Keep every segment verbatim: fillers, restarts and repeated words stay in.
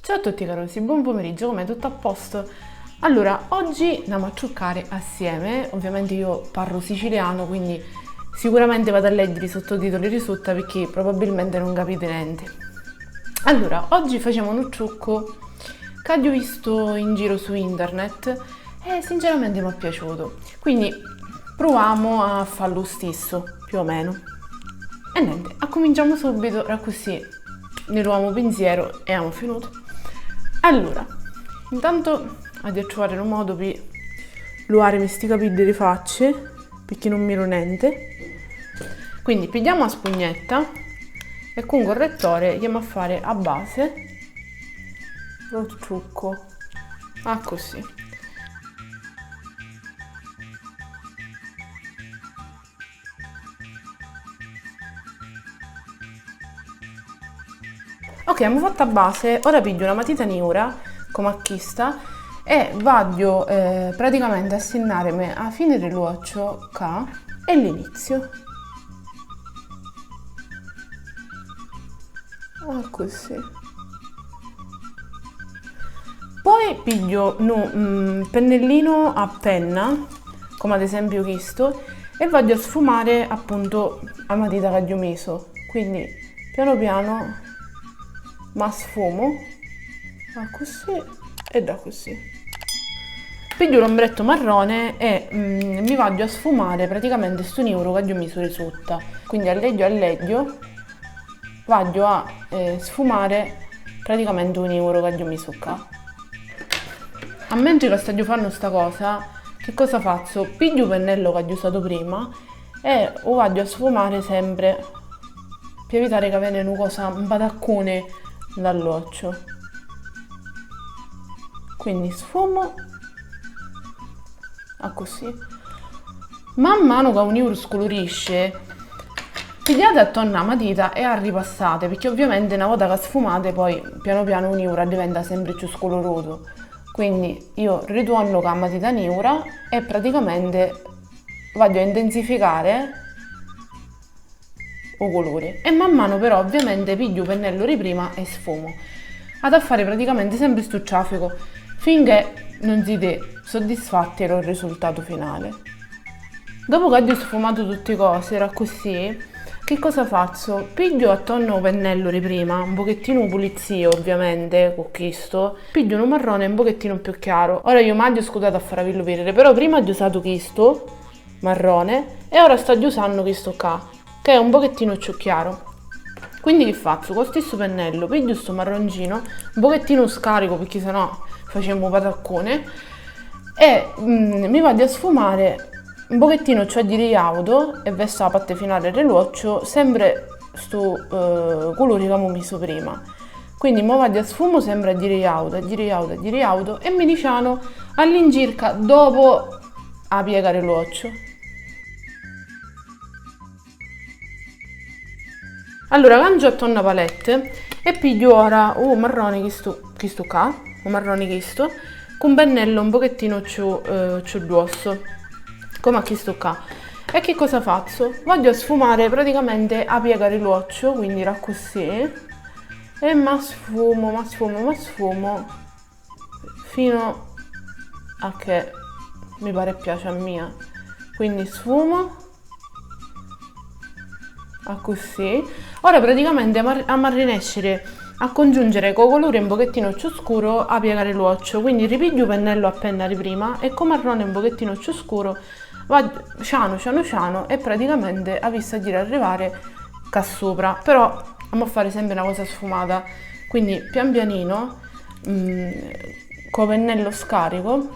Ciao a tutti carusi, buon pomeriggio, com'è, tutto a posto? Allora, oggi andiamo a truccare assieme, ovviamente io parlo siciliano, quindi sicuramente vado a leggere i sottotitoli di sotto perché probabilmente non capite niente. Allora, oggi facciamo un trucco che ho visto in giro su internet e sinceramente mi è piaciuto, quindi proviamo a farlo stesso, più o meno. E niente, accominciamo subito, così ne rubiamo pensiero e abbiamo finito. Allora, intanto ho da trovare un modo per luvarmi sti capelli di faccia, perché non mi niente. Quindi pigliamo la spugnetta e con il correttore andiamo a fare a base lo trucco. Ah, così. Ok, abbiamo fatto a base, ora piglio una matita niura, come a chista, e voglio eh, praticamente assinnarmi a fine dell'occhio qua e l'inizio. Ah, così. Poi piglio un mm, pennellino a penna, come ad esempio questo, e voglio sfumare appunto a matita che ho messo. Quindi piano piano ma sfumo, da così e da così. Piglio l'ombretto marrone e mm, mi voglio sfumare praticamente sto nero che ho messo di sotto. Quindi alleggio alleggio vado a eh, sfumare praticamente un euro che ho messo qua. A mentre che sto facendo sta cosa, che cosa faccio? Piglio il pennello che ho usato prima e lo vado a sfumare sempre per evitare che venga una cosa, un pataccone dall'occhio. Quindi sfumo. Accussì. Man manu ca u niuru sculurisce, pigghiati attornu a matita e a ripassati, picchì ovviamenti na vota ca sfumati poi pianu pianu u niuru addiventa sempri cchiù sculurutu. Quindi io ritornu ca matita niura e praticamenti v'agghiu a intensificari u culuri e man manu però ovviamenti pigghiu u pennellu ri prima e sfumu. Hatu a fari praticamenti sempri stu trafficu finchè non siti soddisfatti ri u risultatu finali. Dopu ca agghiu sfumatu tutti cosi, era accussì, chi cosa fazzu? Pigghiu attornu u pennellu ri prima, un pochettinu u pulizziu ovviamenti cu chistu, pigghiu nu marrone un pochettinu più chiaru. Ora io m'agghiu scurdatu a faravillu vidiri, però prima agghiu usatu chistu marrone e ora st'agghiu usannu chistu ccà, ca è un pochettinu cchiù chiaru. Quindi chi fazzu? Cu u stissu pennellu pigghiu stu marroncinu, un pochettinu scaricu picchì sennò facemu u pataccuni, e mm, mi v'agghiu a sfumari un pochettinu cchiù agghirijautu e versu a parti finali di l'uocciu sempri stu eh, culuri ca amu misu prima. Quindi mo v'agghiu a sfumu sempri agghirijautu, agghirijautu, agghirijautu e mi dicianu all'incirca dopu a piega di l'uocciu. Allura cangiu attornu a palette e pigghiu ora u marroni chistu, chistu ccà, u marroni chistu, cu un pennellu un pochettinu cchiù, eh, cchiù gruossu, come a chistu ccà. E chi cosa fazzu? Vogghiu sfumari praticamenti a piega di l'uocciu, quindi era accussì, e ma sfumu, ma sfumu, ma sfumu. Finu a che mi pari e piaci a mia. Quindi sfumu accussì. Ora praticamenti amu a rinesciri a cungiungiri cu u culuri un pochettinu cchiù scuru a piega di l'uocciu, quindi ripigghiu u pennellu a penna di prima e cu u marroni un pochettinu cchiù scuru va cianu cianu cianu e praticamenti avissi a ghiri arrivari ccà supra, però amu a fari sempri na cosa sfumata, quindi pian pianinu mm, cu u pennellu scaricu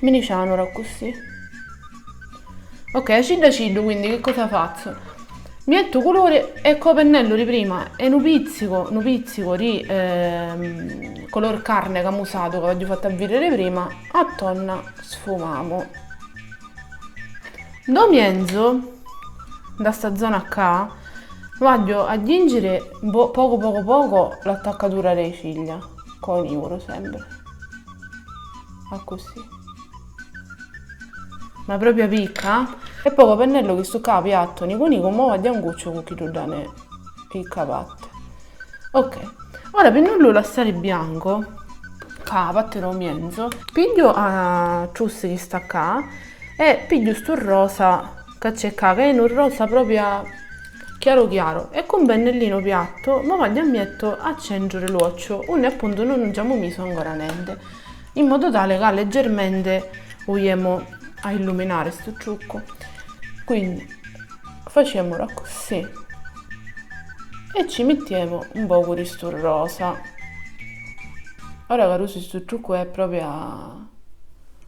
mi ni cianu ora accussì. Ok, aciddu aciddu, quindi chi cosa fazzu? Mi mettu u culuri e cu u pennellu di prima e nu pizzicu, nu pizzicu di ehm, color carne ca amu usatu, ca v'agghiu fattu a vidiri prima, attornu sfumamu. Ndo mienzu, nta sta zona ccà, v'agghiu a ghingiri pocu pocu pocu l'attaccatura dê ciglia, cu u niuru sempri. Accussì. Ma propria picca? E pocu pennellu chistu ccà piattu nicu nicu, mo v'agghiu a ncucciu cu chiddu ddà nê cavatti. Ok. Ora, pi nun lu lassari biancu, ccà, a patti dô mienzu, pigghiu a trussi chi sta ccà e pigghiu stu rosa ca c'è ccà, ca è nu rosa propria chiaru chiaru, e cu un pennellinu piattu mu vagghju a miettu a centru di l'uocciu, unni appuntu nun ci amu misu ancora nenti, in modo tale ca leggermente u jemu a illuminari stu truccu. Quindi facemu accussì e ci mittiemu un pocu di stu rosa. Ora, carusi, stu truccu è propria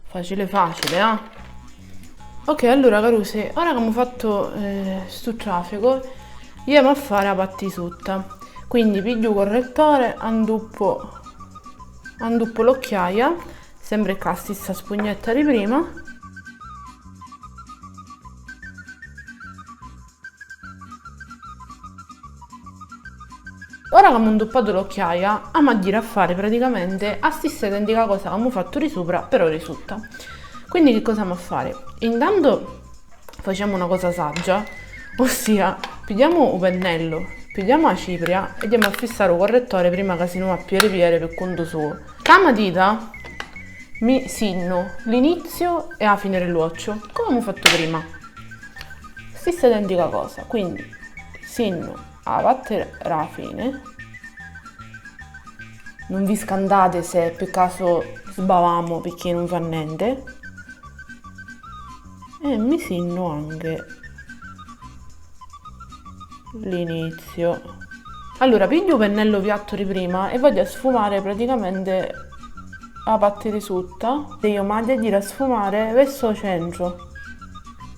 facile facile, ah. Ok, allura, carusi, ora ca amu fattu, eh, stu trafficu, jemu a fari a patti sutta. Quindi pigghiu u correttore, anduppu, anduppu l'occhiaia, sempre cu a stissa spugnetta di prima. Ora ca amu nduppatu l'occhiaia, amu a jiri a fari praticamente a stissa identica cosa ca amu fattu di supra, però di sutta. Quindi chi cosa amu a fari? Intantu facemu una cosa saggia, ossia pigghiamu u pennellu, pigghiamu a cipria e jemu a fissari u correttore prima ca si no va pieri pieri pi cuntu suo. Ccà a matita mi sinnu l'iniziu e a fini di l'uocciu, comu amu fattu prima. Stissa identica cosa, quindi sinnu a patti dâ fini. Nun vi scantati se pi casu sbavamu, picchì nun fa nenti. E mi sinnu anche l'iniziu. Allura, pigghiu u pennellu piattu di prima e vagghju a sfumari praticamente a patti di sutta. E iu ma vagghju a jiri a sfumari versu u centru.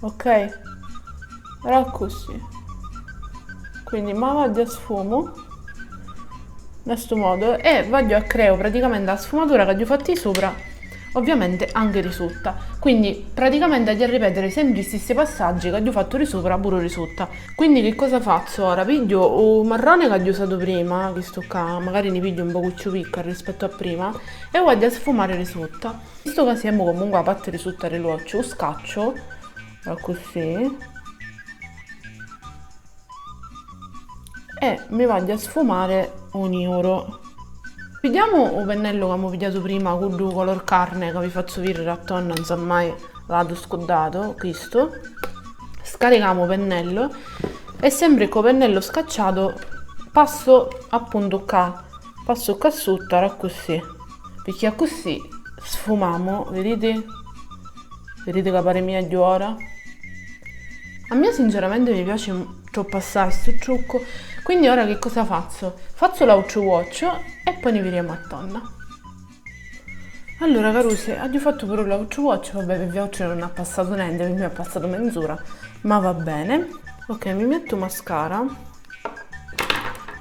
Ok? Era accussì. Quindi ma vagghju a sfumu nta stu modu e vagghju a creu praticamente a sfumatura ca agghiu fattu di supra, ovviamente anche di sutta. Quindi praticamente agghiu a ripetiri sempri i stissi passaggi ca agghiu fattu di supra puru di sutta. Quindi chi cosa fazzu ora? Pigghiu u marrone ca agghiu usatu prima, chistu ccà, magari ni pigghiu un pocu cchiù picca rispettu a prima, e u vagghju a sfumari di sutta. Vistu ca semu comunque a patti di sutta di l'uocciu, u scacciu, accussì. E mi vagghju a sfumari u niuru. Pigghiamu u pennellu ca amu pigghiatu prima, cuddu color carne ca vi fazzu vidiri attonna, nsommai l'hatu scuddatu, chistu. Scaricamu u pennellu e sempri cu u pennellu scacciatu passu appuntu ccà, passu ccà sutta, accussì, picchì accussì sfumamu, viditi? Viditi ca pari megghiu ora? A mia sinceramente mi piaci troppu assai stu truccu, quindi ora chi cosa fazzu? Fazzu l'autru uocciu e poi ni videmu attonna. Allura, carusi, agghiu fattu puru l'autru uocciu, vabbè, pi viautri nun ha passatu nenti, pi mia ha passatu menz'ura, ma va bene. Ok, mi mettu mascara.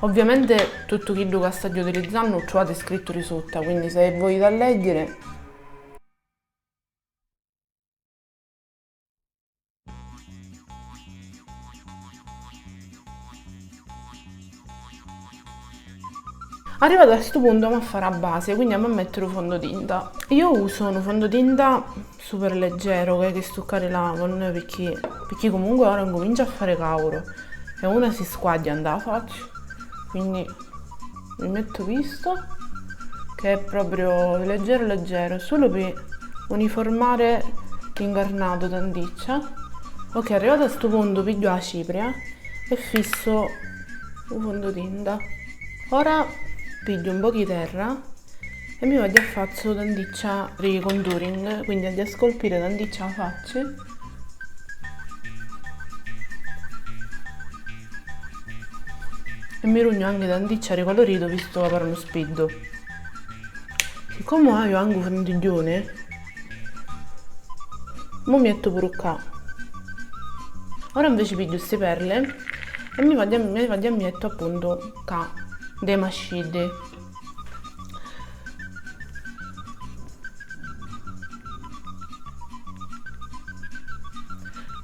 Ovviamente tuttu chiddu ca stagghiu utilizzannu u truvati scrittu di sutta, quindi se voliti a leggiri. Arrivata a stu puntu amu a fari a basi, quindi amu a mettiri u fondotinta. Iu usu un fondotinta super leggero, che è chistu ccà di l'Avon, picchì, picchì comunque ora incumincia a fari cauru e una si squagghia nta facci, quindi mi mettu chistu, che è proprio leggero leggero, sulu pi uniformare l'incarnato tanticcia. Ok, arrivata a stu puntu pigghiu a cipria e fissu u fondotinta. Ora pigghiu un pocu di terra e mi vagghju a fazzu tanticcia ri contouring, quindi agghiu a scolpiri tanticcia a facci. E mi rugnu anche tanticcia ri colorito, vistu ca pari nu spiddu. Siccomu haiu ancu u frantigghiuni, mu miettu puru ccà. Ora inveci pigghiu sti perli e mi vagghju a, mi vagghju a miettu appuntu ccà, dê masciddi.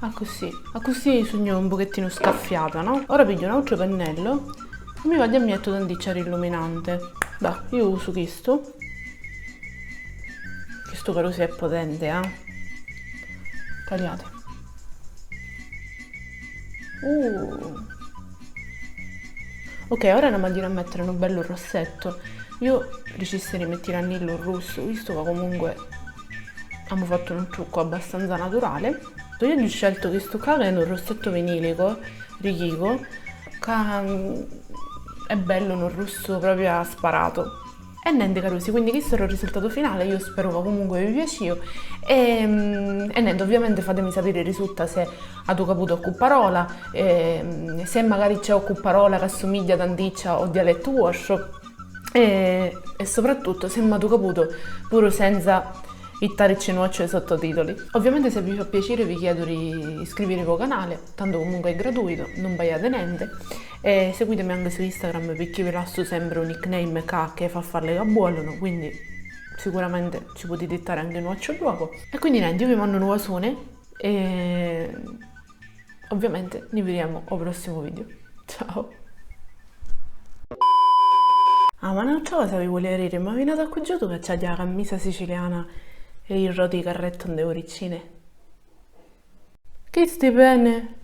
Accussì, accussì sugnu un pochettinu scaffiata, no? Ora pigghiu un autru pennellu e mi vagghju a miettu tanticcia ri illuminante. Beh, iu usu chistu. Chistu, carusi, è potenti, eh? Taliati. Uh. Ok, ora nn'amu a jiri a mettiri nu bellu rossettu. Iu ricissi di mittiri a nillu russu, vistu ca comunque amu fattu nu truccu abbastanza naturale. Iu agghiu sceltu chistu ca, ca è nu rossettu vinilico, richico, ca, mm, è bellu, nu russu propriu sparatu. E nenti, carusi, quindi chistu era u risultatu finali, iu speru ca comunque vi piaciu. E, mm, e nenti, ovviamente fatemi sapiri ri sutta se atu caputu occu parola, e, mm, se magari c'è occu parola ca assumigghia tanticcia ô dialettu vuostru, e, e soprattuttu se m'atu caputu puru senza ittàricci nu occhiu ai sottotitoli. Ovviamente, se vi fa piaciri, vi chiedu di iscrivirivi ô canali, tantu comunque è gratuitu, nun paiati nenti, e seguitemi anche su Instagram, picchì vi lassu sempri u nickname ca, ca fa falli ca buolunu, quindi sicuramente ci putiti ittari anche nu occhiu ddocu. E quindi nenti, iu vi mannu nu vasuni e ovviamente ni videmu ô prossimu video. Ciao! Ah, ma n'autra cosa vi vulia diri, ma vi notati accugghiutu ca c'agghiu a cammisa siciliana e i roti di carrettu nde uriccine? Chisti pene!